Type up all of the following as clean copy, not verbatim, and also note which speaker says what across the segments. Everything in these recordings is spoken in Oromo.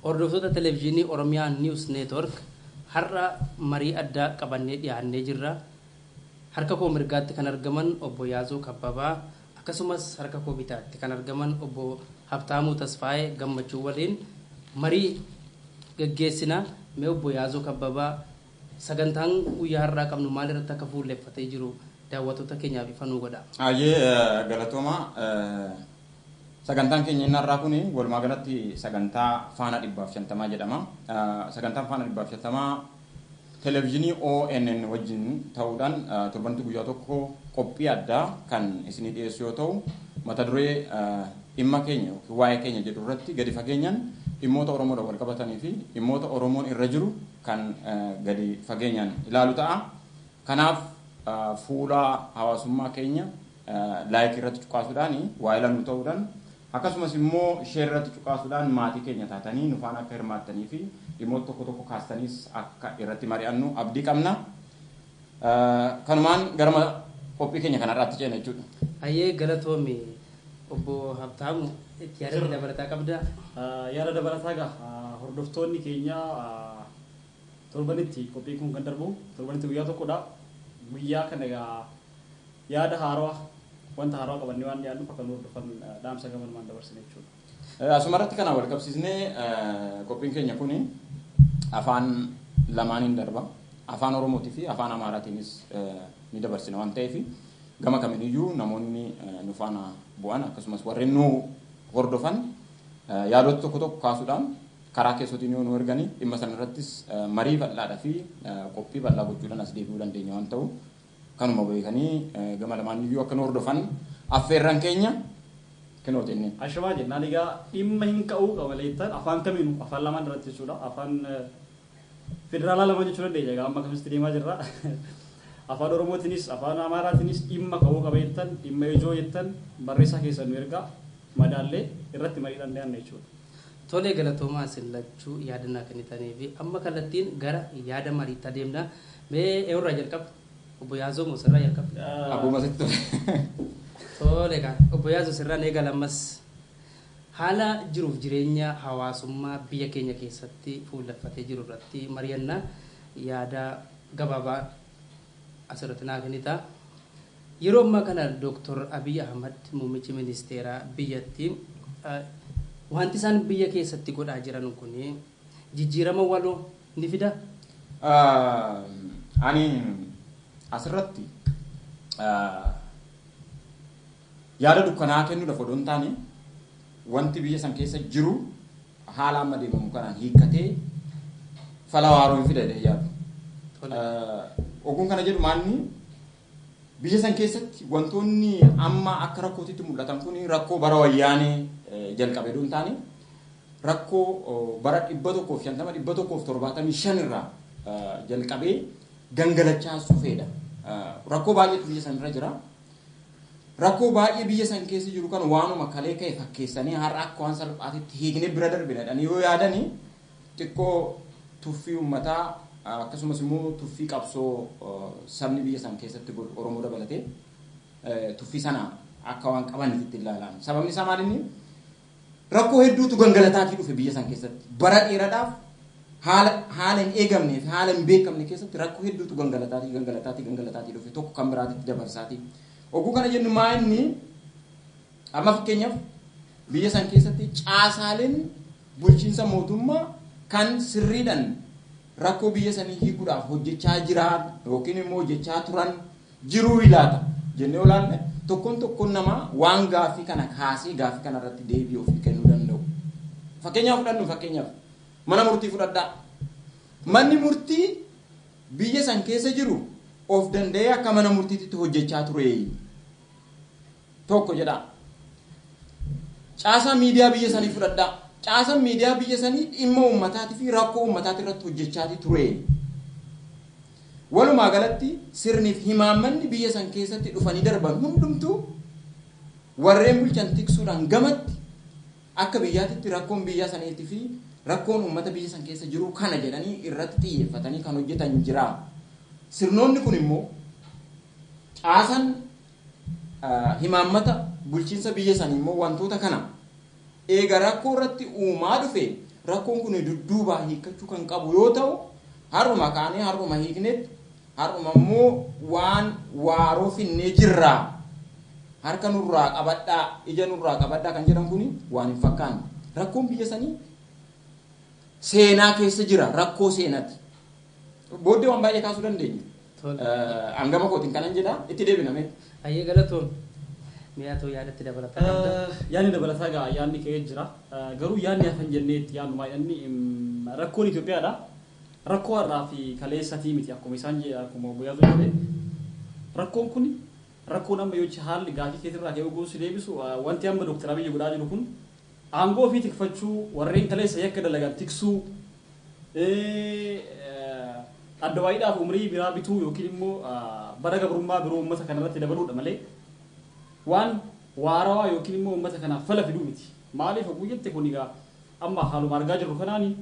Speaker 1: Hordoftoota Televezyiinii Oromiyaa Niwus Neetwork, har'a marii addaa qabannee dhiyaannee jirra. Harka koo mirgaatti kan argaman obbo Yaazoo Kabbabaa, akkasumas harka koo bitaatti kan argaman obbo Habtaamuu Tasfaayee Gammachuu waliin marii geggeessina. Mee obbo Yaazoo Kabbabaa, sagantaan guyyaa har'aa qabnu maal irratti akka fuulleffatee jiru daawwattoota keenyaaf ifa nuu godhaa.
Speaker 2: Hayyee, galatooma. Sagantaan keenya inni har'aa kun walumaa galatti sagantaa Faana 150 jedhama. Sagantaan Faana 150 televezyiinii ONN wajjin ta'uudhaan torbanitti guyyaa tokko qophii addaa kan isinii dhiyeessu yoo ta'u, mata duree dhimma keenya yookiin waa'ee keenya jedhu irratti gadi fageenyaan dhimmoota Oromoodhaan wal qabatanii fi dhimmoota Oromoon irra jiru kan gadi fageenyaan ilaalu ta'a. Kanaaf fuula hawaasummaa keenya like irratti cuqaasuudhaan waa'ila nu ta'uudhaan, akkasumas immoo share irratti cuqaasuudhaan maatii keenya taatanii nu faana akka hirmaattanii fi dhimmoota tokko tokko kaastaniis akka irratti mari'annu abdii qabna. Kanumaan gara qophii keenya kanarraatti ceena jechuudha.
Speaker 1: Hayyee, galatoomi. Obbo Habtaamu, itti yaada dabalataa qabdaa?
Speaker 3: Yaada dabalataa egaa, hordoftoonni keenya, torbanitti qophiin kun kan darbu torbanitti guyyaa tokkodha. Guyyaa kana egaa yaada haarawaa, wanta haarawaa qabannee waan dhiyaannuuf akka nu hordofan dhaamsa gamanumaan dabarsine jechuudha.
Speaker 2: Asuma irratti kana wal qabsiisnee, qophiin keenya kun afaan lamaaniin darba. Afaan Oromootii fi afaan Amaaraatiinis ni dabarsina waan ta'eef, gama kamiiniyyuu namoonni nu faana bu'an, akkasumas warreen nu hordofan, yaadota tokko tokko kaasuudhaan karaa keessootiin yoo nu erganii, dhimma sana irrattis marii bal'aadhaa fi qophii bal'aa gochuudhaan as deebi'uu dandeenya waan ta'u, kanuma beekanii gama lamaaniyyuu akka nu hordofan affeerran keenya kinooti inni.
Speaker 3: Ashamaa jennaan egaa, dhimma hin ka'uu qaba leettan afaan kamiinuu, afaan lamaan irratti jechuudha. Afaan federaalaa lama jechuu dandeenya egaa, amma akkasitti deemaa jirra. Afaan Oromootiinis afaan Amaaraatiinis dhimma ka'uu qaba jettan, dhimma ijoo jettan, barreessaa keessan nu ergaa, madaallee irratti mariidhaan dhiyaanna jechuudha.
Speaker 1: Tolee, galatoomaa isin lachuu yaada kennitanii fi amma kallattiin gara yaada mariitti adeemna. Mee eenyurraa jalqaba? Obbo Yaazoo moo sirraa jalqaba?
Speaker 2: Abbuma sitti tole.
Speaker 1: Tole egaa, obbo Yaazoo, sirraan eegala ammas. Haala jiruuf jireenya hawaasummaa biyya keenya keessatti fuulleffatee jiru irratti mari'anna, yaada gabaabaa asirratti naa kennita. Yeroo ammaa kana Dooktor Abiy Ahmad, muummichi ministeeraa biyyattii, wanti isaan biyya keessatti godhaa jiran kun jijjiirama waloo ni fida?
Speaker 2: Ani asirratti yaada dukkanaa kennuudhaaf odoo hin taane, wanti biyya san keessa jiru haala amma deemamu kanaan hiikkatee fala waaroo hin fida jedhee yaadu. Oguun kana jedhu maalni, biyya san keessatti wantoonni amma akka rakkootitti mul'atan kun rakkoo bara Wayyaanee jalqabe odoo hin taane, rakkoo bara 150, 175 irraa jalqabee gangalachaa dhufeedha. Rakkoo baay'eetu biyya san irra jira. Rakkoo baay'ee biyya san keessa jiru kan waanuma kalee ka'e fakkeessanii har'a akka waan salphaatitti hiiknee bira darbina jedhanii yoo yaadanii, xiqqoo tuffii uummataa, akkasumas immoo tuffii qabsoo sabni biyya san keessatti godhu, Oromoo dabalatee, tuffii sana akka waan qabanitti ilaalan. Sababni isaa maal inni? Rakkoo hedduutu gangalataatii dhufe biyya san keessatti. Bara dheeraadhaaf haala hin eegamnee fi haala hin beekamne keessatti rakkoo hedduutu gangalataatii, gangalataatii, gangalataatii dhufe, tokko kan biraatitti dabarsaatii. Oguu kana jennu maa inni, amma fakkeenyaaf biyya san keessatti caasaaleen bulchiinsa mootummaa kan sirriidhaan rakkoo biyya sanii hiikuudhaaf hojjechaa jiran yookiin immoo hojjechaa turan jiruu ilaata jennee olaalle, tokkoon tokkoon namaa waan gaaffii kana kaasee gaaffii kana irratti deebii ofii kennuu danda'u. Fakkeenyaaf fudhannu, fakkeenyaaf mana murtii fudhadhaa. Manni murtii biyya san keessa jiru of danda'ee akka mana murtiitti hojjechaa ture tokko jedha. Caasaa miidiyaa biyya sanii fudhadhaa. Caasaan miidiyaa biyya sanii dhimma uummataatii fi rakkoo uummataati irratti hojjechaatii ture. Walumaa galatti sirniif himaammanni biyya san keessatti dhufanii darban hundumtuu warreen bulchan tiksuudhaan gamatti akka biyyaatitti rakkoon biyya saniitii fi rakkoon uummata biyya san keessa jiru kana jedhanii irratti xiyyeeffatanii kan hojjetan jira. Sirnoonni kun immoo caasan himaammata bulchiinsa biyya sanii immoo wantoota kana eega rakkoo irratti uumaa dhufe rakkoon kun dudduubaa hiikkachuu kan qabu yoo ta'u har'uma kaanee har'uma hiiknetti har'uma immoo waan waaroo finnee jirraa harka nurraa qabadhaa ija nurraa qabadhaa kan jedhan kun waan hin fakkaanne. Rakkoon biyya sanii seenaa keessa jira, rakkoo seenaati. Booddee waan baay'ee kaasuu dandeenya. Hangama kootiin kanan jedha itti deebiname.
Speaker 1: Ayyee galatoon mi'aatoo yaadatti dabalataa qabda.
Speaker 3: Yaadni dabalataa gaa yaadni ka'ee jira. Garuu yaadni hafan jennee itti yaadnu baay'inni rakkoon Itoophiyaadha. Rakkoo har'aa fi kaleessatii miti akkuma isaan akkuma obbo Yaazoo jedhe. Rakkoon kun rakkoon amma yoo haalli gaafii keetirraa ka'ee gosu deebisu wanti amma Dooktar Abiyyi godhaa jiru kun aangoo ofii tikfachuu warreen kaleessa yakka dalagan tiksuu adda wayiidhaaf umrii biraa bituu yookiin immoo bara gabrummaa biroo uummata kanarratti dabaluudha malee waan waarawaa yookiin immoo uummata kanaaf fala fiduu miti. Maaliif oguu jette kun egaa amma haaluma argaa jirru kanaani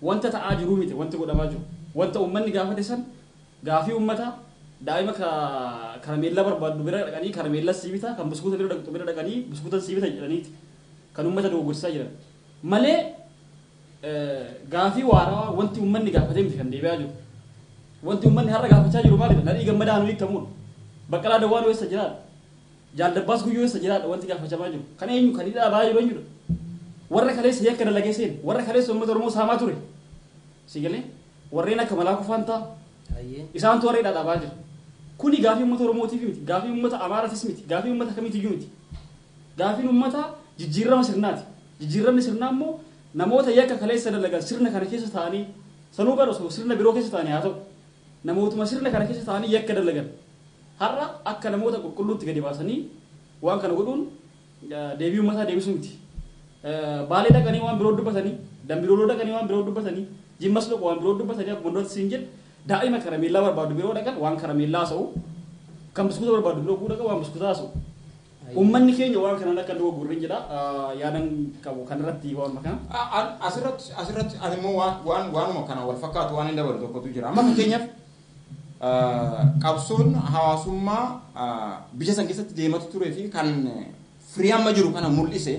Speaker 3: wanta ta'aa jiruu miti wanti godhamaa jiru. Wanta uummanni gaafate san gaafii uummataa daa'ima karameellaa barbaaddu bira dhaqanii karameellaa sii bitaa kan buskuuta bira dhaqxu bira dhaqanii buskuuta sii bita jedhaniiti kan uummata dogoggorsiisaa jiran. Malee gaafii waarawaa wanti uummanni gaafatee miti kan deebi'aa jiru. Wanti uummanni har'a gaafachaa jiru maalidha? Nadhii Gammadaa nu hiikkamuudha. Baqqalaa Dawwaan eessa jiraadha? Jaaldabbaas Guyyoo eessa jiraadha? Wanti gaafachamaa jiru. Kan eenyu kan hidhaa ba'aa jiru eenyudha? Warra kaleessa yakka dalagee seene, warra kaleessa uummata Oromoo saamaa ture. Si galee warreen akka Malaakuu Faantaa isaantu warra hidhaa dhaabaa jira. Kuni gaafii uummata Oromootiif miti, gaafii uummata Amaaraatis miti, gaafii uummata kamiitiyyuu miti. Gaafiin uummata jijjiirama sirnaati. Jijjiiramni sirnaa immoo namoota yakka kaleessa dalagan sirna kana keessa taa'anii sanuu bara osoo sirna biroo keessa taa'anii haa ta'u namootuma sirna kana keessa taa'anii yakka dalagan har'a akka namoota qulqulluutti gadi baasanii waan kana godhuun deebii uummataa deebisuu miti. Baalee dhaqanii waan biroo dubbatanii, Dambidooloo dhaqanii waan biroo dubbatanii, Jimmas dhaqu waan biroo dubbatanii akkuma duratti siin jedhe daa'ima karameellaa barbaadu biroo dhaqan waan karameellaa haasa'u kan buskuuta barbaadu biroo dhaqan waan buskuuta haasa'u. Uummanni keenya waan kanaan akka dogoggorre jedha yaadan qabu kanarratti waan kana.
Speaker 2: Asirratti ani immoo waanuma kana wal fakkaatu waan hin dabalu tokkotu jira. Amma fakkeenyaaf qabsoon hawaasummaa biyya san keessatti deematu turee fi kan firii amma jiru kana mul'ise.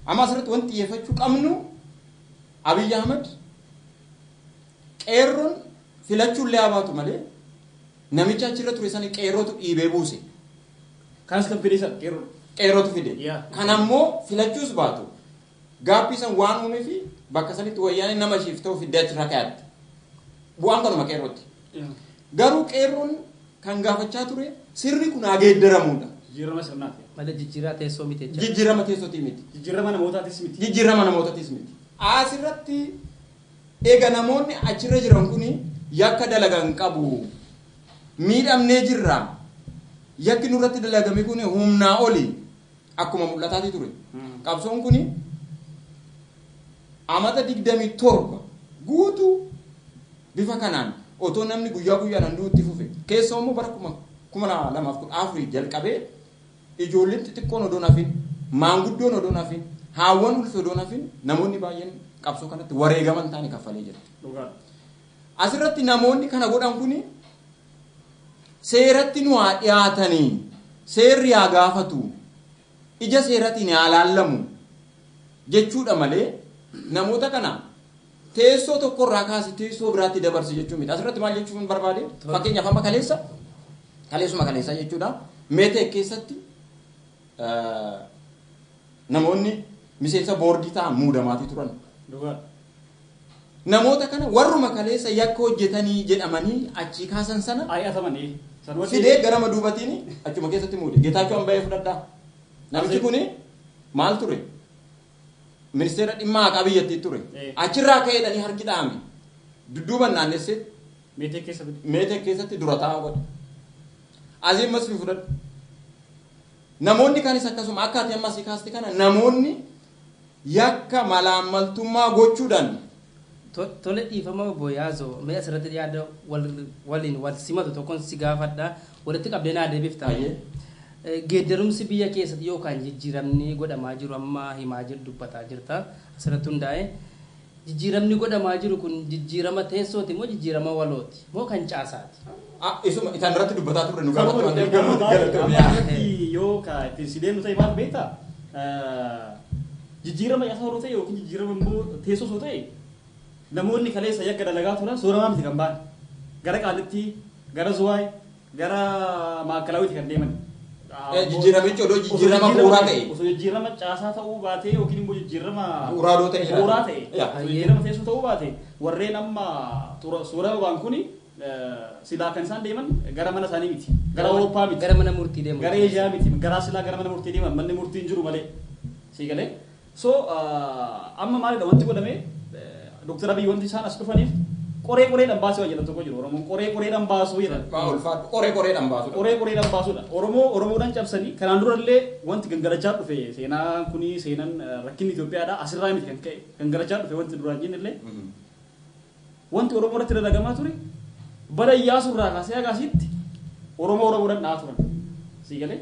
Speaker 2: Amma asirratti wanti xiyyeeffachuu qabnu Abiyyi Ahmed qeerroon filachuullee haa baatu malee namicha achirra ture sana qeerrootu dhiibee buuse.
Speaker 3: Kanas kan fide isa qeerroo.
Speaker 2: Qeerrootu fide. Kan ammoo filachuus baatu gaaffii san waan uumee fi bakka sanitti wayyaanee nama ishiif ta'u fiddee achirra kaa'atte. Bu'aan kanuma qeerrootti. Garuu qeerroon kan gaafachaa ture sirni kun haa geeddaramuudha.
Speaker 3: Jijjiirama sirnaati.
Speaker 1: Malee jijjiiraa teessoo miti jechuudha.
Speaker 2: Jijjiirama teessootii miti.
Speaker 3: Jijjiirama namootaatis miti.
Speaker 2: Jijjiirama namootaatis miti. Asirratti eega namoonni achirra jiran kun yakka dalagan qabu. Miidhamnee jirra. Yakki nurratti dalagame kun humnaa oli akkuma mul'ataati ture. Qabsoon kun amata 27 guutuu bifa kanaan otoo namni guyyaa guyyaadhaan du'utti fufe. Keessoo immoo bara 2014 jalqabee ijoolleen xixiqqoon odoo nafin, maanguddoon odoo nafin, haawwan ulfi odoo nafin namoonni baay'een qabsoo kanatti wareegaman taane kaffalee jira. Asirratti namoonni kana godhan kuni seeratti nu haa dhiyaatanii, seerri haa gaafatu, ija seeratiin haa laallamu jechuudha malee namoota kana teessoo tokkorraa kaasi teessoo biraatti dabarsi jechuun miti. Asirratti maal jechuun barbaade? Fakkeenyaaf amma kaleessuma kaleessaa jechuudha. Meetee keessatti namoonni miseensa boordii ta'an muudamaatii turan. Namoota kana warruma kaleessa yakka hojjetanii jedhamanii achii kaasan sana fidee gara maduubatiin achuma keessatti muude. Geetaachoo Ambaayee fudhadhaa. Namichi kuni maal ture? Ministeera dhimma haqaa biyyattii ture. Achirraa ka'eedhanii harki dhaame. Dudduuban naannessee meetee keessatti dura taa'aa godhe. Asiin masfi fudhadhu. Namoonni kanis akkasuma akka ati amma asii kaaste kana namoonni yakka malaammaltummaa gochuudhaan
Speaker 1: Tole, dhiifama obbo Yaazoo, mee asirratti yaada waliin wal simatu tokkoon si gaafadha, walitti qabdee naa deebifta. Geeddarumsi biyya keessatti yookaan jijjiiramni godhamaa jiru amma himaa jiru dubbataa jirta, asirratti hundaa'e jijjiiramni godhamaa jiru kun jijjiirama teessooti moo jijjiirama walooti moo kan caasaati?
Speaker 2: Isuma isaan irratti dubbataa turre nu gaafatu waan ta'eef galatoomi.
Speaker 3: Yoo ka ittiin si deemnu ta'e maal beektaa? Jijjiirama caasaa yeroo ta'e yookiin jijjiirama immoo teessoo osoo ta'e, namoonni kaleessa yakka dalagaa turan sooramaa miti kan ba'an. Gara Qaalittii, gara Zuwaay, gara Maakalawiitti kan deeman.
Speaker 2: Jijjiiramichi odoo jijjiirama bu'uuraa ta'e.
Speaker 3: Osoo jijjiirama caasaa ta'uu baatee yookiin immoo jijjiirama
Speaker 2: bu'uuraa odoo ta'e jiraate.
Speaker 3: Bu'uuraa ta'e. Osoo jijjiirama teessoo ta'uu baate, warreen amma soorama ba'an kuni silaa kan isaan deeman gara mana isaanii miti. Gara Awurooppaa miti.
Speaker 1: Gara mana murtii deemu.
Speaker 3: Gara Eeshiyaa miti. Gara silaa gara mana murtii deeman, manni murtii hin jiru malee. Sii galee? So amma maalidha wanti godhame? Dooktar Abiy wanti isaan as dhufaniif qoree qoreedhaan baasuu waan jedhan tokko jiru. Oromoon qoree qoreedhaan baasuu jedhan.
Speaker 2: Waa ulfaadhu, qoree qoreedhaan baasudha.
Speaker 3: Qoree qoreedhaan baasuudha. Oromoo Oromoodhaan cabsanii kanaan durallee wanti gangalachaa dhufe, seenaan kuni seenaan rakkinni Itoophiyaadha asirraa miti kan ka'e, gangalachaa dhufe wanti duraan jennellee wanti Oromoo irratti dalagamaa ture bara Iyyaasuu irraa kaasee haga asitti Oromoo Oromoodhaan dha'aa turan. Sii galee?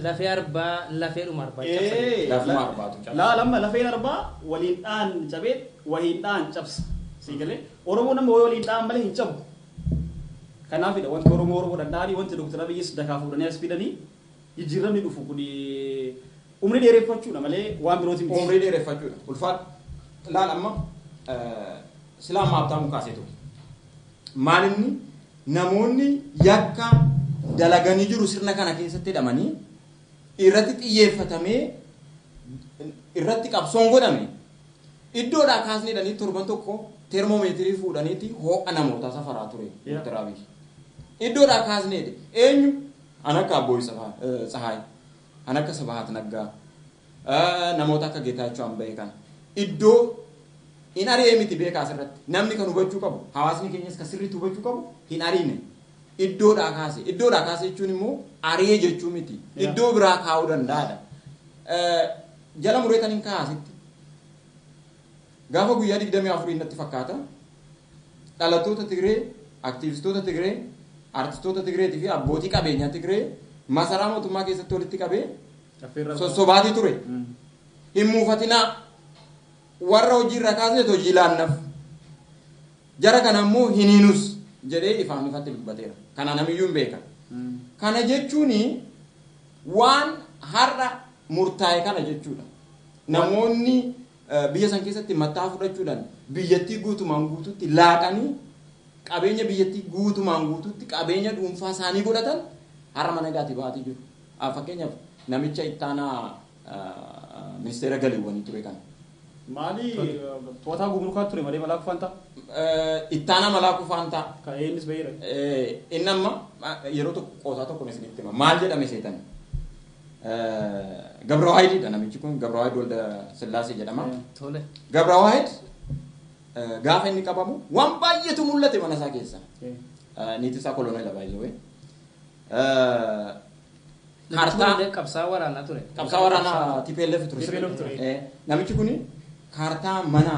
Speaker 1: Lafee arbaa, lafeedhuma arbaa cabsanii.
Speaker 2: Lafuma arbaatu cabsa.
Speaker 3: Laa lamma lafeen arbaa waliin dha'an cabee waliin dha'an cabsa. Sii galee? Oromoo nama waliin dha'an malee hin cabu. Kanaafidha wanti Oromoo Oromoodhaan dha'anii, wanti Dooktar Abiyyis dakaa fuudhanii as fidanii, jijjiiramni dhufu kun umrii dheereffachuudha malee waan birooti miti.
Speaker 2: Umrii dheereffachuudha. Ulfaadhu. Laal, amma silaa amma Habtaamuu kaasee ture. Maal inni namoonni yakka dalaganii jiru sirna kana keessatti hidhamanii irratti xiyyeeffatamee irratti qabsoon godhame, iddoodhaa kaasni hidhanii torban tokko teermoomeetirii fuudhaniiti ho'a namootaa safaraa ture. Dr. Abiy. Iddoodhaa kaasni hidhe eenyu? An akka Abbooy Tsahaay, an akka Sabahat Naggaa, namoota akka Geetaachoo Ambayee kana. Iddoo hin ari'ee miti, beekaa, asirratti. Namni kan hubachuu qabu, hawaasni keenyas kan sirriitti hubachuu qabu, hin ariine. Iddoodhaa kaase. Iddoodhaa kaase jechuun immoo ari'ee jechuu miti. Iddoo biraa kaa'uu danda'aadha. Jala mureetan hin kaasitti. Gaafa guyyaa 24 natti fakkaata. Dhalattoota Tigree, aktiivistoota Tigree, artistoota Tigreetii fi abbootii qabeenyaa Tigree masaraa mootummaa keessatti walitti qabee sossobaatii ture. Hin muufatinaa, warra hojii irra kaasneet hojii laannaaf. Jara kana immoo hin hiinus jedhee ifaan ifatti dubbateera. Kana namiyyuu hin beeka. Kana jechuun waan har'a murtaa'e kana jechuudha. Namoonni biyya san keessatti mattaa fudhachuudhaan biyyattii guutumaan guututti laaqanii, qabeenya biyyattii guutumaan guututti qabeenya dhuunfaa isaanii godhatan har'a mana hidhaatii ba'aatii jiru. Fakkeenyaaf namicha ittaanaa ministeera galiiwwanii ture kana.
Speaker 3: Maali, to'ataa gumrukaa ture malee Malaakuu Faantaa.
Speaker 2: Ittaanaa Malaakuu Faantaa.
Speaker 3: Kan innis baheera.
Speaker 2: Inni amma yeroo tokko qoosaa tokko isinitti hima. Maal jedhame seetan? Gabra namichi kun Gabra Walda Sillaasee jedhama. Gabra gaafa inni qabamu waan baay'eetu mul'ate mana isaa keessa. Niitii isaa koloneela baay'ee.
Speaker 1: Kaartaa qabsaa waraanaa ture.
Speaker 2: Qabsaa waraanaa TPLF ture.
Speaker 3: TPLF ture.
Speaker 2: Namichi kun kaartaa mana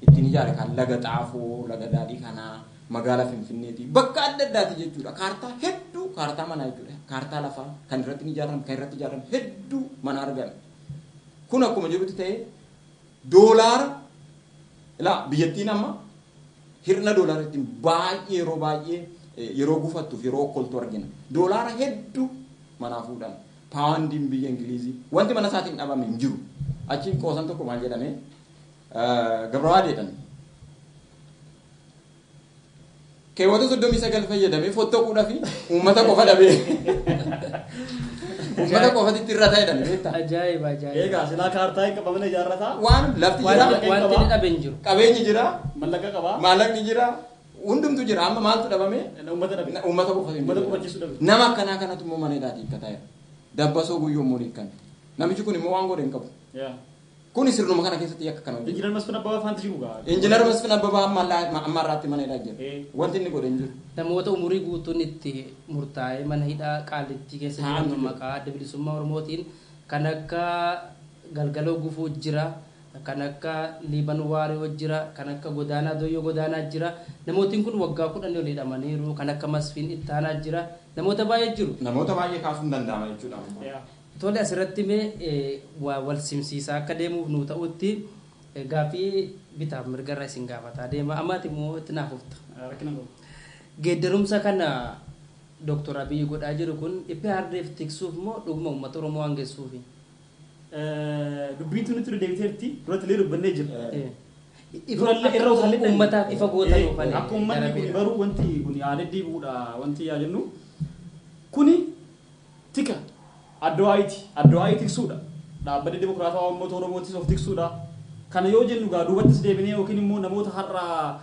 Speaker 2: ittiin ijaare kan laga Xaafoo, laga Daadhii kanaa, magaalaa Finfinneeti, bakka adda addaati jechuudha. Kaartaa hedduu, kaartaa manaa jechuudha. Kaartaa lafaa kan irratti ijaarame, kan irratti ijaarame hedduu mana argame. Kun akkuma jirutti ta'ee, doolaara ilaa biyyattiin amma hir'ina doolaara ittiin baay'ee yeroo baay'ee yeroo gufattuuf yeroo okkoltu argina. Doolaara hedduu manaa fuudhan. Paawundiin biyya Ingilizii wanti mana isaatiin dhabame hin jiru. Achiin qoosan tokko maal jedhame? Gabrawaad jedhame. Keewwata 39 fayyadamee fottoquudhaa fi uummata qofa dhabee uummata qofatti irra ta'e jedhame, beektaa?
Speaker 1: Ajaa'iba, ajaa'iba.
Speaker 3: Egaa silaa kaartaa hin qabamne ijaarrataa.
Speaker 2: Waan lafti jira,
Speaker 1: Wanti inni dhabe hin jiru.
Speaker 2: Qabeenyi jira,
Speaker 3: Mallaqa qabaa.
Speaker 2: Maallaqni jira, hundumtu jira. Amma maaltu dhabame?
Speaker 3: Uummata dhabe.
Speaker 2: Uummata qofa hin
Speaker 3: Uummata
Speaker 2: jiru.
Speaker 3: qubachiisuu dhabe.
Speaker 2: Nama akkanaa kanatu immoo mana hidhaatii hiikkataa jira. Dabbasoo Guyyoo immoo hiikkan. Namichi kun immoo waan godhe hin qabu. Kuni sirnuma kana keessatti yakka kana hojjeta.
Speaker 3: Injiinar Masfin Abbabaa faanti jiru gaa.
Speaker 2: Injiinar Masfin Abbabaa amma irraatti mana hidhaa jira. Wanti inni godhe hin jiru.
Speaker 1: Namoota umurii guutuun itti murtaa'ee mana hidhaa Qaallittii keessa
Speaker 2: Taa'antu
Speaker 1: jiran
Speaker 2: jiru.
Speaker 1: Maqaa Adda Bilisummaa Oromootiin kan akka Galgaloo Gufuu jira. Kan akka Liiban Waariyoo jira, kan akka Godaanaa Dooyyoo Godaanaa jira. Namootiin kun waggaa 10 ol hidhamaniiru. Kan akka Masfiin Ittaanaa jira. Namoota baay'ee jiru.
Speaker 2: Namoota baay'ee kaasuun danda'ama jechuudha.
Speaker 1: Tole, asirratti mee wal simsiisaa akka deemuuf nu ta'utti gaaffii bitaaf mirgarra isin gaafataa deema. Ammaati immoo itti naaf ufta.
Speaker 3: Rakkina qabu.
Speaker 1: Geeddarumsa kana Dooktor Abiyyi godhaa jiru kun IPRDF tiksuuf moo dhuguma uummata Oromoo hangeessuufi?
Speaker 3: Dubbiin tun nutti deebiteerti, duratti illee dubbannee jira.
Speaker 1: Durallee irra utaallee uummataaf ifa gootan oofane.
Speaker 3: Akka uummanni kun garuu wanti kun yaada deebi'uudha wanti yaa jennu kuni tika addawaayiiti. Addawaayii tiksuudha. Dhaabbanni Dimokiraatawaa Uummata Oromootis of tiksuudha. Kana yoo jennu gaa duubattis deebinee yookiin immoo namoota har'a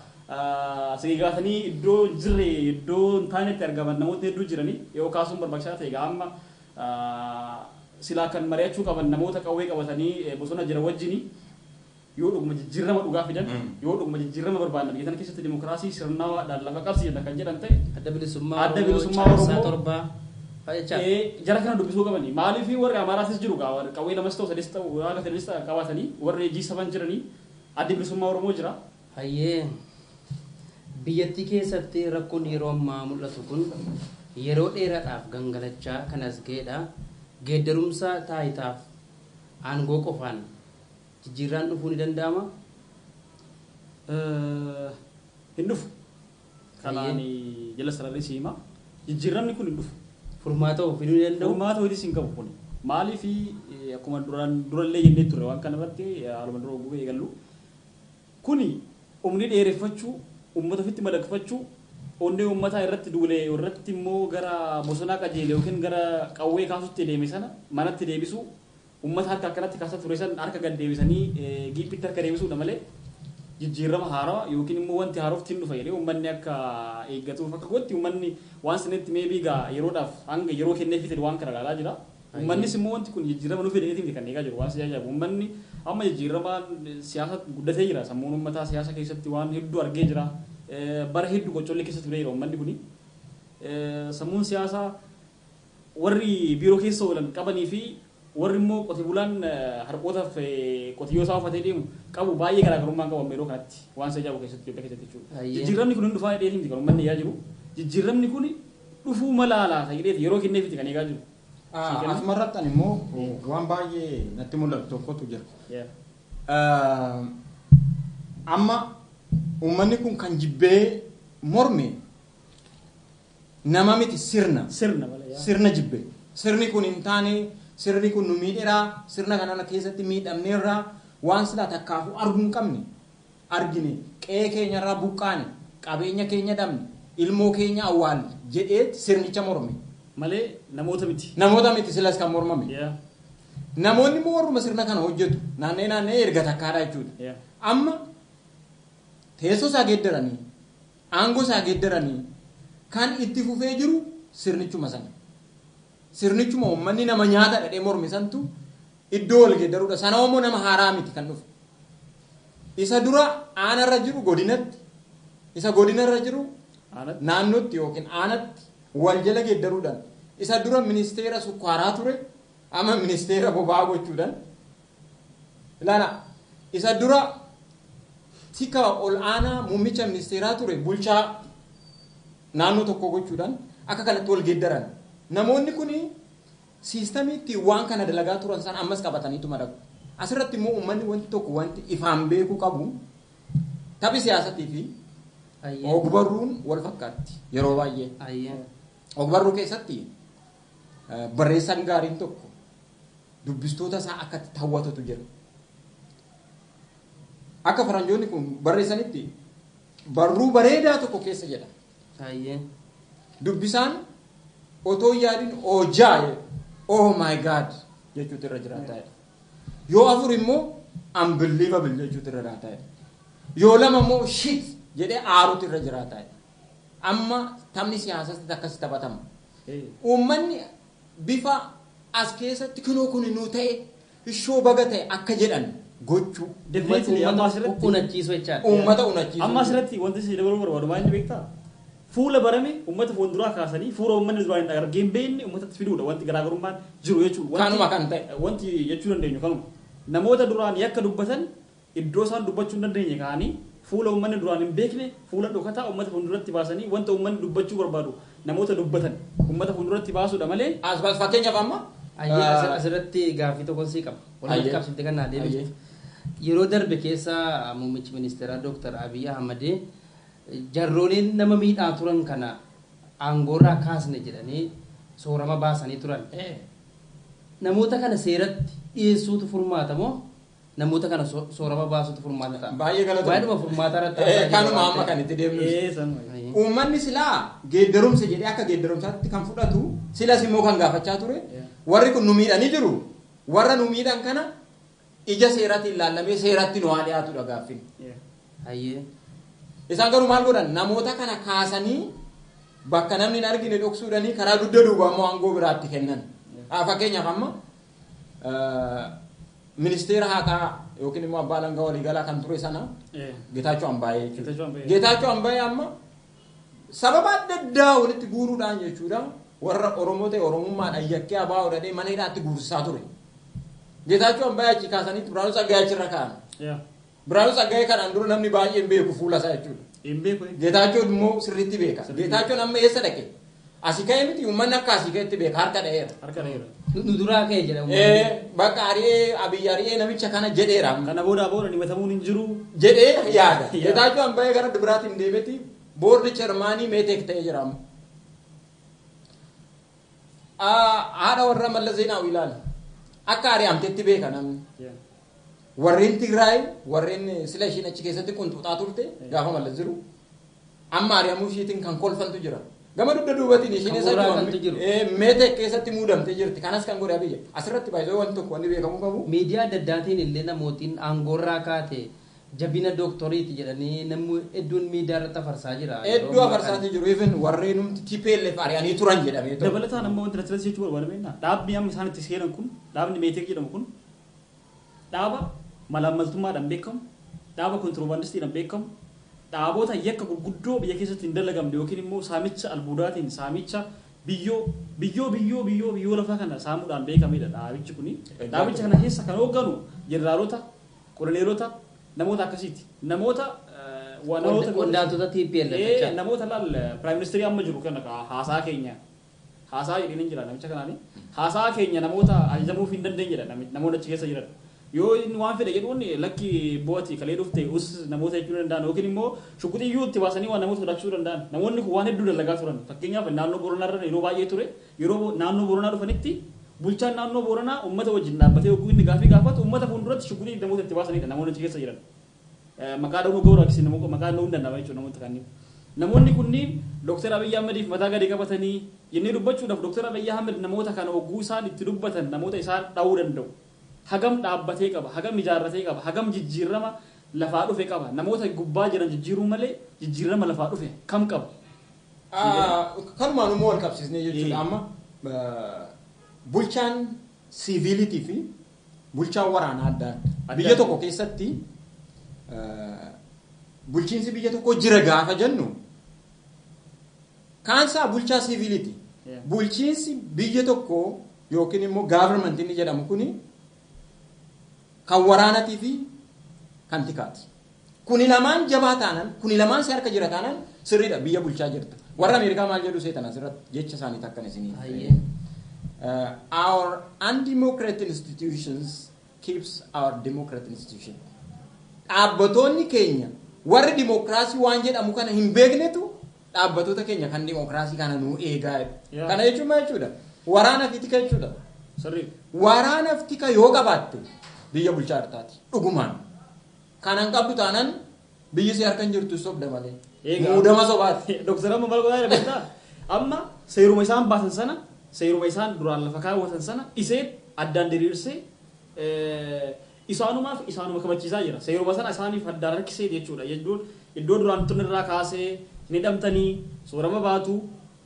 Speaker 3: sigigaatanii iddoo jirre, iddoo hin taanetti argaman, namoota hedduu jiranii yoo kaasuun barbaachisaa ta'e, gaa amma silaa kan mari'achuu qaban namoota qawwee qabatanii bosona jiran wajjini, yoo dhuguma jijjiirama dhugaa fidan, yoo dhuguma jijjiirama barbaadan, biyya tana keessatti dimokiraasii sirnawaadhaan lafa qabsiisan kan jedhan ta'e.
Speaker 1: Adda Bilisummaa
Speaker 3: Adda Bilisummaa
Speaker 1: Caamsaa
Speaker 3: Oromoo
Speaker 1: 7 fa'a.
Speaker 3: Jara kana dubbisuu qabani. Maaliif warri Amaaraatis jiru gaa, warri qawwee lamas ta'u sadis ta'u haga sadis ta'u qabatanii, warri G7 jiranii, Adda Bilisummaa Oromoo jira.
Speaker 1: Hayyee, biyyattii keessatti rakkoon yeroo ammaa mul'atu kun yeroo dheeraadhaaf gangalachaa kan as ga'edha. Geeddarumsa taayitaaf aangoo qofaan jijjiirraan dhufuu ni danda'ama?
Speaker 3: Hin dhufu. Kanaan jala sararri siima. Jijjiiramni kun hin dhufu.
Speaker 1: Furmaata of fiduu ni danda'u?
Speaker 3: Furmaata hojiis hin qabu kun. Maaliif, akkuma duraan durallee jennee turre, waan kana irratti haaluma dura oguu eegallu. Kuni umni dheereffachuu, uummata ofitti madaqfachuu, onnee uummataa irratti duulee irratti immoo gara bosonaa qajeele yookiin gara qawwee kaasutti deeme sana manatti deebisuu, uummata harka akkanatti kaasaa ture sana harka gad deebisanii giiphitti harka deebisuudha malee, jijjiirama haarawaa yookiin immoo wanti haarofti hin dhufa jedhee uummanni akka eeggatuuf akka gootti, uummanni waan sanitti meebii gaa yeroodhaaf hanga yeroo kenneefii waan kana ilaalaa jira. Uummannis immoo wanti kun jijjiirama nu fedheetii miti kan eegaa jiru. Waan si ajaa'ibu, uummanni amma jijjiiramaan siyaasa guddatee jira. Sammuun uummataa siyaasa keessatti waan hedduu argee jira. Bara hedduu qoccollee keessa ture jira uummanni kuni. Sammuun siyaasaa warri biiroo keessa oolan qabanii fi warri immoo qote bulaan harqootaaf qotiyyoo isaa uffatee deemu qabu baay'ee garaagarummaa qabu amma yeroo kanatti, waan isa ajaa'ibu keessatti, Itoophiyaa keessatti jechuudha. Jijjiiramni kun hin dhufaa jedhee miti kan uummanni eegaa jiru. Jijjiiramni kun dhufuu mala laata jedheeti yeroo kenneefiti kan eegaa jiru.
Speaker 2: Asumarratti ani immoo waan baay'ee natti mul'atu tokkotu jira. Amma uummanni kun kan jibbee morme nama miti, sirna.
Speaker 3: Sirna malee.
Speaker 2: Sirna jibbe. Sirni kun hin taane, sirni kun nu miidheeraa, sirna kana keessatti miidhamneerraa, waan silaa takkaafuu arguu hin qabne argine, qe'ee keenyarraa buqqaane, qabeenya keenya dhabne, ilmoo keenya awwaalle jedhee sirnicha morme.
Speaker 3: Malee namoota miti.
Speaker 2: Namoota miti silas kan mormame. Namoonni immoo warruma sirna kana hojjetu naannee naannee erga takkaadha jechuudha. Amma teessoo isaa geeddaranii, aangoo isaa geeddaranii, kan itti fufee jiru sirnichuma sana. Sirnichuma uummanni nama nyaata dhadhee morme santu iddoo wal geeddaruudha. Sana immoo nama haaraa miti kan dhufe. Isa dura aanarra jiru godinatti, isa godinarra jiru naannootti yookiin aanatti wal jala geeddaruudhaan, isa dura ministeera sukkaaraa ture amma ministeera boba'aa gochuudhaan, ilaala, isa dura tika ol aanaa muummicha ministeeraa ture bulchaa naannoo tokko gochuudhaan, akka kanatti wal geeddaran. Namoonni kun siistamiitti waan kana dalagaa turan san ammas qabataniitu madaqu. Asirratti immoo uummanni wanti tokko wanti ifaan beekuu qabu, taphi siyaasatii fi ogbarruun wal fakkaatti yeroo baay'ee. Ogbarruu keessatti barreessaan gaariin tokko dubbistoota isaa akka itti hawwatutu jira. Akka faranjoonni kun barreessanitti, barruu bareedaa tokko keessa jedha. Dubbisaan otoo yaadin "oojaa", "oh my God" jechuutu irra jiraata jedha. Yoo afur immoo "unbelievable" jechuutu irra jiraata jedha. Yoo lama immoo "shit" jedhee aaruutu irra jiraata jedha. Amma taphni siyaasaatti akkas taphatama. Uummanni bifa as keessatti kunoo kun nuu ta'e, ishoo baga ta'e akka jedhan gochuu.
Speaker 3: Definitely, amma asirratti
Speaker 1: Unachiisu jechaadha.
Speaker 2: Uummata unachiisu.
Speaker 3: Amma asirratti wanti si dabaluu barbaadu maal inni beektaa? Fuula barame uummata fuulduraa kaasanii fuula uummanni duraan hin argee hin beekne uummatatti fiduudha wanti garaagarummaan jiru jechuudha.
Speaker 2: Kanuma kan ta'e.
Speaker 3: Wanti jechuu dandeenyu kanuma. Namoota duraan yakka dubbatan Iddoo isaan dubbachuu hin dandeenye ka'anii fuula uummanni duraan hin beekne, fuula dhokataa uummata fuulduratti baasanii, wanta uummanni dubbachuu barbaadu namoota dubbatan uummata fuulduratti baasuudha malee.
Speaker 2: As bas fakkeenyaaf amma.
Speaker 1: Ayyee, asirratti gaaffii tokko sii qaba. Walumatti qabsiftee kan naa deebiftu. Yeroo darbe keessa muummichi ministeeraa Dooktar Abiy Ahmad jarrooliin nama miidhaa turan kana aangoorraa kaasne jedhanii soorama baasanii turan. Namoota kana seeratti dhiyeessuutu furmaata moo namoota kana soorama baasuutu furmaata ta'a?
Speaker 2: Baay'ee galatoomi.
Speaker 1: Waa'ee furmaataa irratti haasa'aa
Speaker 2: Kanuma
Speaker 1: jirra
Speaker 2: amma
Speaker 1: waan
Speaker 2: kan itti deemnu.
Speaker 3: Sanuma.
Speaker 1: ta'eef.
Speaker 2: Uummanni silaa geeddarumsa jedhee akka geeddarumsaatti kan fudhatu, silas immoo kan gaafachaa ture. Warri kun nu miidhanii jiru. Warra nu miidhan kana ija seeraatiin ilaallamee seeratti nu haa dhiyaatudha gaaffiin.
Speaker 1: Hayyee.
Speaker 2: Isaan garuu maal godhan? Namoota kana kaasanii bakka namni hin argine dhoksuudhanii karaa dugda duubaa immoo aangoo biraatti kennan. Fakkeenyaaf amma ministeera haqaa yookiin immoo abbaa alangaa waliigalaa kan ture sana Geetaachoo Ambaayee jechuudha.
Speaker 3: Geetaachoo Ambaayee.
Speaker 2: Geetaachoo Ambaayee amma sababa adda addaa walitti guuruudhaan jechuudha, warra Oromoo ta'e Oromummaadhaan yakkee abaa godhadhee mana hidhaatti guursisaa ture. Geetaachoo Ambaayee achi kaasanii Biraanuu Tsaggaayee achirra kaa'an. Biraanuu Tsaggaayee kanaan dura namni baay'een beeku fuula isaa jechuudha.
Speaker 3: Hin beeku.
Speaker 2: Geetaachoon immoo sirriitti beeka.
Speaker 3: Sirriitti.
Speaker 2: Geetaachoon amma eessa dhaqe? Asii ka'ee miti, uummanni akka asii ka'etti beeka, harka dha'eera.
Speaker 3: Harka dheera.
Speaker 1: Nu duraa ka'e jedha uummanni.
Speaker 2: Bakka ari'ee, Abiyyi ari'ee namicha kana jedheera amma.
Speaker 3: Kana booda himatamuun hin jiru.
Speaker 2: Jedhee yaada.
Speaker 3: Yaada.
Speaker 2: Geetaachoo Ambaayee gara biraatiin deemeti board chairmanii METEC ta'ee jira amma. Haadha warra Mallas Zeenaawi ilaali. Akka ari'amtetti beeka namni. Warreen Tigraay, warreen sila ishiin achi keessatti qunxuuxaa turte gaafa Mallas jiru, amma ari'amuu ishiitiin kan kolfantu jira. Gama dugda duubatiin ishiin
Speaker 1: Kan
Speaker 2: isa
Speaker 1: warraaqantu jiru.
Speaker 2: METEC keessatti muudamtee jirti. Kanas kan godhe Abiyyi. Asirratti baay'ee wanti tokko wanni beekamuu qabu.
Speaker 1: Miidiyaa adda addaatiin illee namootiin aangoorraa kaate jabina dooktoriiti jedhanii namni hedduun miidiyaa irratti afarsaa jira.
Speaker 2: Hedduu afarsaatii jiru. Even warreen numti TPLF ari'anii turan jedhamee ture.
Speaker 3: Dabalataan amma wanti natti jechuu barbaadame dhaabni amma isaan itti seenan kun, dhaabni METEC jedhamu kun, dhaaba malaammaltummaadhaan beekamu, dhaaba kontiroobaandistiidhaan beekamu, dhaabota yakka gurguddoo biyya keessatti hin dalagamne yookiin immoo saamicha albuudaatiin, saamicha biyyoo biyyoo biyyoo biyyoo biyyoo lafaa kana saamuudhaan beekamedha dhaabichi kuni. Dhaabicha kana keessa kan hoogganu jeneraalota, koloneelota, namoota akkasiiti. Namoota namoota
Speaker 1: Qondaaltota TPLF jecha.
Speaker 3: Namoota laal, prime ministerii amma jiru kana haasaa keenya haasaa jedhanii hin jira namicha kanaani, haasaa keenya namoota ajajamuuf hin dandeenyedha namoonni achi keessa jiran. Yoo inni waan fedhe jedhuun, "Lakki, bo'ati kalee dhufte us," namoota jechuu danda'an yookiin immoo shukuxiyyuu itti baasanii waan namoota sodaachisuu danda'an. Namoonni kun waan hedduu dalagaa turan. Fakkeenyaaf naannoo Booranaa irra yeroo baay'ee ture. Yeroo naannoo Booranaa dhufanitti bulchaan naannoo Booranaa uummata wajjin dhaabbatee yogguu inni gaafii gaafatu uummata fuulduratti shukuxii namoota itti baasanidha namoonni achi keessa jiran. Maqaa dhahuu gowraachise, namoota maqaa dhahuu hin danda'ama jechuudha namoota kanneen. Namoonni kunniin Dooktar Abiyyi Ahmediif mataa gadi qabatanii jennee dubbachuudhaaf, Dooktar Abiyyi Ahmed namoota kana hogguu isaan itti dubbatan namoota isaan dhahuu danda'u. Hagam dhaabbatee qaba, hagam ijaarratee qaba, hagam jijjiirama lafaa dhufe qaba? Namoota gubbaa jiran jijjiiruu malee jijjiirama lafaa dhufe kam qaba?
Speaker 2: Kanumaan immoo wal qabsiisnee jechuudha, amma bulchaan siviilitii fi bulchaan waraanaa adda adda. Biyya tokko keessatti bulchiinsi biyya tokko jira gaafa jennu kaansaa bulchaa siviiliiti. Bulchiinsi biyya tokko yookiin immoo governmentii inni jedhamu kuni kan waraanatii fi kan tikaati. Kuni lamaan jabaa taanan, kuni lamaan si harka jira taanan, sirriidha biyya bulchaa jirta. Warra Ameerikaa maal jedhu seetan asirratti jecha isaanii takkan isinii. Our undemocratic institutions keeps our democratic institution. Dhaabbatoonni keenya warri dimokiraasii waan jedhamu kana hin beeknetu dhaabbatoota keenya kan dimokiraasii kana nuu eegaa jedhu. Kana jechuun maal jechuudha? Waraana fi tika jechuudha. Waraana fi tika yoo qabaatte biyya bulchaa jirtaati. Dhugumaan. Kanan qabdu taanaan biyyi si harka hin jirtu, sobda malee. Muudama sobaati.
Speaker 3: Dooktar amma maal godhaa jira beektaa? Amma seeruma isaan baasan sana, seeruma isaan duraan lafa kaawwatan sana isee addaan diriirsee isaanumaaf isaanuma kabachiisaa jira. Seeruma sana isaaniif addaan harkisee jechuudha. Jechuun iddoo duraan tun irraa kaasee ni dhamtanii soorama baatu,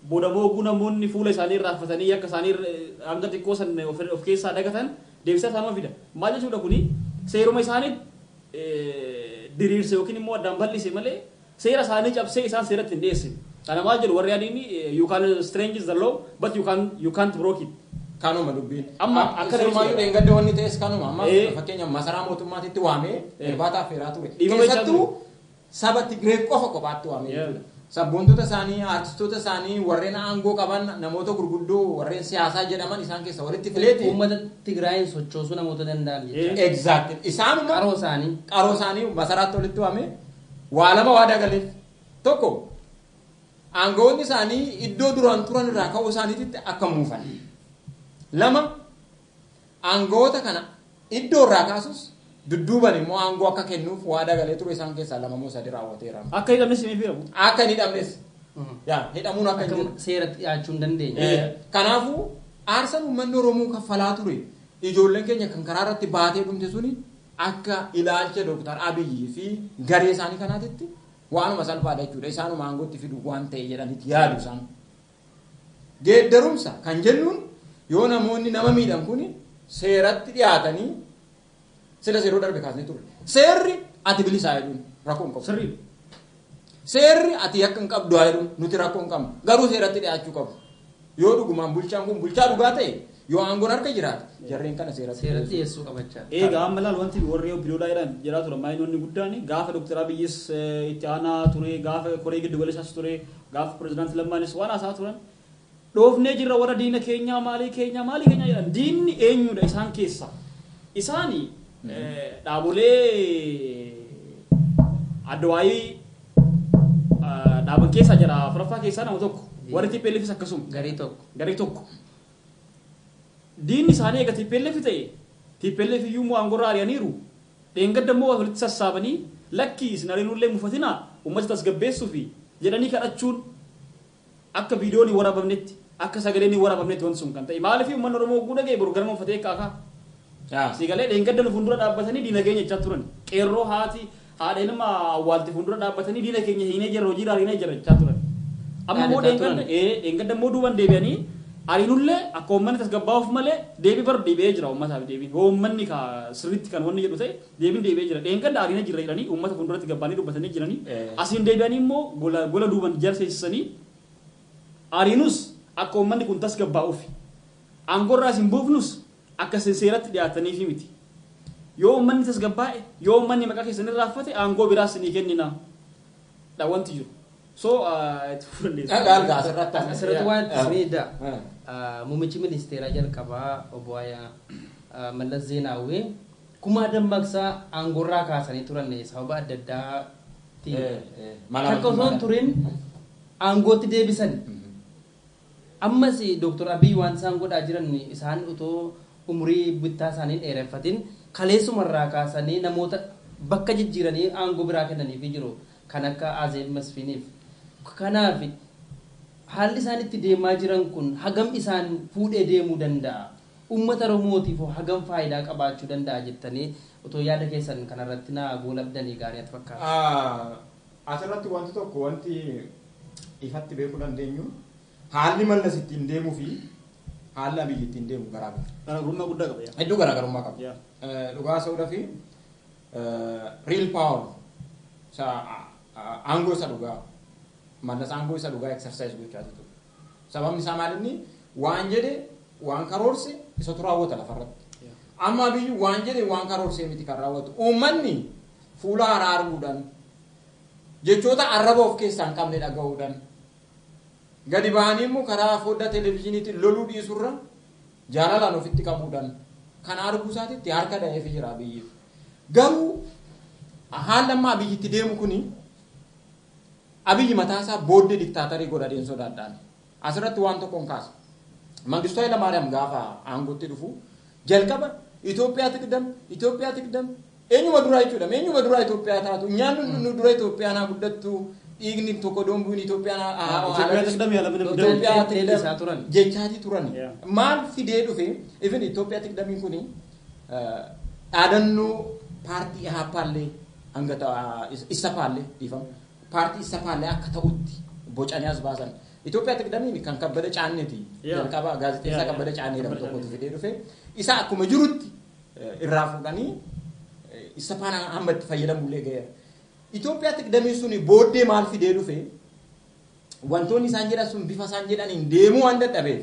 Speaker 3: booda mooguu namoonni fuula isaanii irraa affatanii akka isaanii hanga xiqqoo san of keessaa dagatan deebisaa isaanuma fida. Maal jechuudha kuni? Seeruma isaanii diriirse yookiin immoo addaan bal'ise malee seera isaanii cabsee isaan seeratti hin dhiyeessine. Kana maal jedhu warri adiin? "You can strange the law, but you can't break it."
Speaker 2: Kanuma dubbiin.
Speaker 3: Amma akka
Speaker 2: Sirumayyuu dheengadde wanni ta'es kanuma. Amma
Speaker 3: Eh.
Speaker 2: fakkeenyaaf masaraa mootummaatitti waamee
Speaker 3: Eh.
Speaker 2: irbaata affeeraa ture.
Speaker 3: Dhiifama
Speaker 2: Keessattuu
Speaker 3: jechaa
Speaker 2: saba Tigree qofa kophaatti waamee
Speaker 3: Yeah.
Speaker 2: jechuudha. Sabboontota isaanii, artistoota isaanii, warreen aangoo qaban, namoota gurguddoo, warreen siyaasaa jedhaman isaan keessa walitti fileeti.
Speaker 1: Uummata Tigraayin sochoosuu namoota danda'an jechuudha.
Speaker 2: Exactly. Isaanuma
Speaker 1: Qaroo isaanii.
Speaker 2: Qaroo isaanii masaraatti walitti waamee waa lama waadaa galeef. Tokko, aangawoonni isaanii iddoo duraan turan irraa ka'uu isaaniititti akka muufan. Lama, aangawoota kana iddoo irraa kaasus dudduuban immoo aangoo akka kennuuf waadaa galee ture. Isaan keessaa lama moo sadi raawwateera.
Speaker 3: Akka hidhamnes ni firamu.
Speaker 2: Akka hin hidhamnes. Yaa, hidhamuun akka hin
Speaker 1: Akka
Speaker 2: jirre.
Speaker 1: seeratti dhiyaachuu hin dandeenye.
Speaker 2: Kanaafuu aarsaan uummanni Oromoo kaffalaa ture, ijoolleen keenya kan karaa irratti baatee dhumte suni, akka ilaalcha Dooktar Abiyyi fi garee isaanii kanaatitti waanuma salphaadha jechuudha. Isaanuma aangootti fidu waan ta'e jedhanitti yaadu isaan. Geeddarumsa kan jennuun yoo namoonni nama miidhan kun seeratti dhiyaatanii, sila seeroo darbe kaasnee ture. Seerri ati bilisaa jedhuun rakkoo hin qabu.
Speaker 3: Sirriidha.
Speaker 2: Seerri ati yakka hin qabdu haa jedhuun nuti rakkoo hin qabnu. Garuu seeratti dhiyaachuu qabu. Yoo dhugumaan bulchaan kun bulchaa dhugaa ta'e, yoo aangoon harka jiraate, jarreen kana seeratti
Speaker 1: Seeratti dhiyeessuu qabachaa.
Speaker 3: Egaa amma laal, wanti warri biroodhaa jedhan jedhaa turan maayinoonni guddaan gaafa Dooktar Abiyyis itti aanaa ture, gaafa koree giddu galeessaas ture, gaafa pirezidaantii Lammaanis waan haasaa turan, dhoofnee jirra warra diina keenyaa, maalii keenya, maalii keenya jedhan. Diinni eenyudha isaan keessa? Isaani dhaabolee addawaayii dhaaban keessaa jira afuraffaa keessaa nama tokko, warri TPLFis akkasuma.
Speaker 1: Garii tokko.
Speaker 3: Garee tokko. Diinni isaanii eega TPLF ta'e, TPLF iyyuu immoo aangorraa ari'aniiru. Dheengadda immoo walitti sassaabanii, lakkii isin ariinuullee mufatinaa, uummata tasgabbeessuu fi jedhanii kadhachuun, akka viidiyoon hin waraabamnetti, akka sagaleen hin waraabamnetti wanti sun kan ta'e. Maaliif uummanni Oromoo hogguu dhaga'e boru ganama uffatee kaakaa. Si galee, dheengadda nu fuuldura dhaabbatanii diina keenya jechaa turan. Qeerroo haati haadha ilma awwaalte fuuldura dhaabbatanii diina keenya hiinee jirra, hojii hiinee jirra jechaa turan. Amma immoo
Speaker 1: Dhaadataa turan.
Speaker 3: Dheengadda immoo duuban deebi'anii ariinullee akka uummanni tasgabbaa'uuf malee deebii bar deebi'ee jira uummataaf deebiin. Hoo uummanni ka sirriitti kan wanni jedhu ta'e, deebiin deebi'ee jira. Dheengadda ariina jirra jedhanii uummata fuulduratti gabbaanii dubbatanii jiranii. Asiin deebi'anii immoo gola gola duuban jarseessisanii ariinus akka uummanni kun tasgabbaa'uuf, aangorraa isin buufnus akka isin seeratti dhiyaataniifi miti. Yoo uummanni tasgabbaa'e, yoo uummanni maqaa keessan irraa uffate, aangoo biraas isinii kennina dha wanti jiru. So itti fufuu dandeessu.
Speaker 2: Gaal asirratti.
Speaker 1: Asirratti waan isin muummichi ministeeraa jalqabaa obbo Mallas Zeenaawwee kumaa dammaqsaa aangoorraa kaasanii turan sababa adda addaatiin. Takka osoo hin turin aangootti deebisan. Ammas Dooktar Abiy waan isaan godhaa jiran, isaan utoo umurii bittaa isaanii dheereffatin kaleessumarraa kaasanii namoota bakka jijjiiranii aangoo biraa kennaniifii jiru, kan akka Azeeb Masfiiniif. Kanaaf haalli isaan itti deemaa jiran kun hagam isaan fuudhee deemuu danda'a? Uummata Oromootiif hagam faayidaa qabaachuu danda'a jettanii otoo yaada keessan kanarratti naa goolabdanii gaarii ati fakkaata.
Speaker 2: Asirratti wanti tokko, wanti ifatti beekuu dandeenyu, haalli Mallas ittiin deemuu fi haalli Abiyyi ittiin deemu garaagara.
Speaker 3: Garaagarummaa guddaa qaba yaa.
Speaker 2: Hedduu garaagarummaa qaba.
Speaker 3: Yaa.
Speaker 2: Dhugaa sa'uudhaa fi real power isa aangoo isa dhugaa, Mallas aangoo isa dhugaa exercise gochaa ture. Sababni isaa maal? Inni waan jedhe, waan karoorse isatu raawwata lafarratti. Amma Abiyyi waan jedhe, waan karoorsee miti kan raawwatu. Uummanni fuula haaraa arguudhaan, jechoota arraba of keessaa hin qabne dhaga'uudhaan, gadi ba'anii immoo karaa foddaa televezyiiniitiin loluu dhiisurra jaalalaan ofitti qabuudhaan kan arguu isaatitti harka dha'eef jira Abiyyiif. Garuu haalli amma Abiyyitti deemu kuni Abiyyi mataa isaa booddee diktaatarii godhadheen sodaadhaan. Asirratti waan tokko hin kaasa. Mangistuu Hayilamaariyaam gaafa aangootti dhufu jalqaba Itoophiyaa tiqdam, Itoophiyaa tiqdam, eenyuma duraa jechuudha. Eenyuma duraa Itoophiyaa taatu, nyaanni nu dura Itoophiyaan haa guddattu, dhiigni tokko doombuun Itoophiyaan haa
Speaker 3: Itoophiyaa tiqdam yaala.
Speaker 2: Itoophiyaa
Speaker 1: Leellisaa turan.
Speaker 2: Jechaatii turan.
Speaker 3: Yeah.
Speaker 2: Maal fidee dhufe? Even Itoophiyaa tiqdamiin kuni dhaadannoo paartii Ihaappaallee hanga isa paallee, dhiifama, paartii isa paallee akka ta'utti bocanii as baasan. Itoophiyaa tiqdamiin kan Kabbada Caanneeti. Jalqaba gaazexeessaa Kabbada Caannee jedhamu
Speaker 3: Kabbada
Speaker 2: tokkotu fidee dhufe. Isa akkuma jirutti irraa fuudhanii isa faana hamma itti fayyadamullee ga'eera. Itoophiyaa tiqdamiin suni booddee maal fidee dhufe? Wantoonni isaan jedhan sun bifa isaan jedhaniin deemuu waan dadhabeef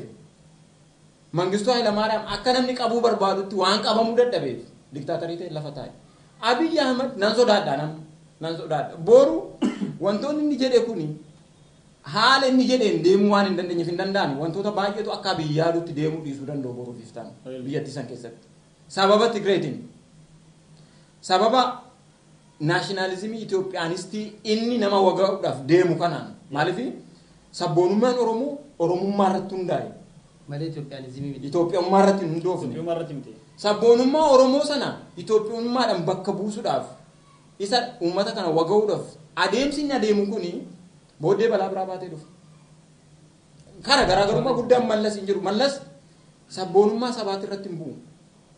Speaker 2: Mangistuu Hayilamaariyaam akka namni qabuu barbaadutti waan qabamuu dadhabeef diktaatarii ta'e lafa taa'e. Abiyyi Ahmad nan sodaadha nan sodaadha. Boru wantoonni inni jedhe kuni haala inni jedheen deemuu waan hin dandeenyeef hin danda'ani. Wantoota baay'eetu akka Abiyyi yaadutti deemuu dhiisuu danda'u boruuf iftaan biyyattii san keessatti. Sababa Tigreetiin, sababa naashinaalizimii Itoophiyaanistii inni nama waga'uudhaaf deemu kanaan, maaliif sabboonummaan Oromoo Oromummaa irratti hundaa'e.
Speaker 1: Malee Itoophiyaanizimii miti.
Speaker 2: Itoophiyummaa irratti hin hundoofne.
Speaker 3: Itoophiyaa irratti miti.
Speaker 2: Sabboonummaa Oromoo sana Itoophiyummaadhaan bakka buusuudhaaf isa uummata kana waga'uudhaaf adeemsi inni adeemu kuni booddee balaa biraa baatee dhufa. Kana garaagarummaa guddaan Mallas hin jiru. Mallas sabboonummaa sabaati irratti hin bu'u.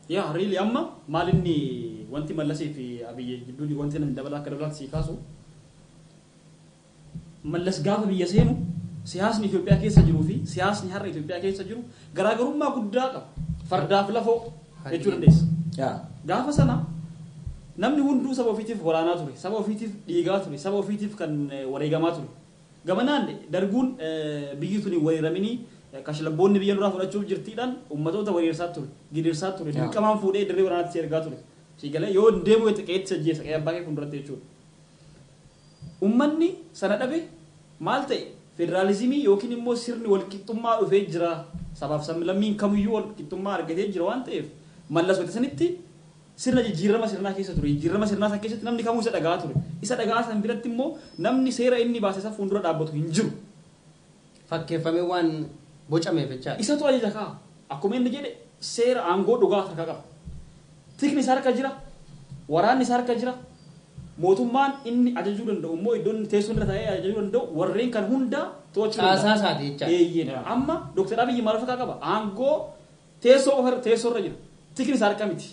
Speaker 3: Yaa really, amma maal inni wanti Mallasii fi Abiyyi jidduu wanti namni dabalaa akka dabalaatti sii kaasu, Mallas gaafa biyya seenu siyaasni Itoophiyaa keessa jiruu fi siyaasni har'a Itoophiyaa keessa jiru garaagarummaa guddaa qaba. Fardaaf lafoo jechuu dandeessa. Gaafa sana namni hunduu saba ofiitiif waraanaa ture, saba ofiitiif dhiigaa ture, saba ofiitiif kan wareegamaa ture. Gamanaan darguun biyyi tuni weeraminii kashlabboonni biyya duraa fudhachuuf jirtiidhaan ummatoota wareersaa ture, gidirsaa ture, dirqamaan fuudhee dirree waraanaatti si ergaa ture. Si galee yoo hin deemu jette qe'eetti ajjeesa, qe'ee abbaa kee fuulduratti jechuudha. Ummanni sana dhabe maal ta'e? Federaalizimii yookiin immoo sirni walqixxummaa dhufee jira. Sabaaf sablammiin kamiyyuu walqixxummaa argatee jira waan ta'eef, Mallas wayita sanitti sirna jijjiirama sirnaa keessa ture. Jijjiirama sirnaa sana keessatti namni kamuu isa dhaga'aa ture. Isa dhaga'aa san biratti immoo namni seera inni baase isa fuuldura dhaabbatu hin jiru.
Speaker 1: Fakkeeffamee waan bocameef jechaadha.
Speaker 3: Isatu ajaja kaa. Akkuma inni jedhe seera aangoo dhugaa harkaa qaba. Tikni isa harka jira. Waraanni isa harka jira. Mootummaan inni ajajuu danda'u immoo iddoon inni teessoo irra taa'ee ajajuu danda'u warreen kan hundaa to'achuu danda'a.
Speaker 1: Caasaa isaati jechaadha.
Speaker 3: Eeyyeen. Amma Dr. Abiyyi maal of harkaa qaba? Aangoo teessoo qofa irra teessoo irra jira. Tikni isa harka miti.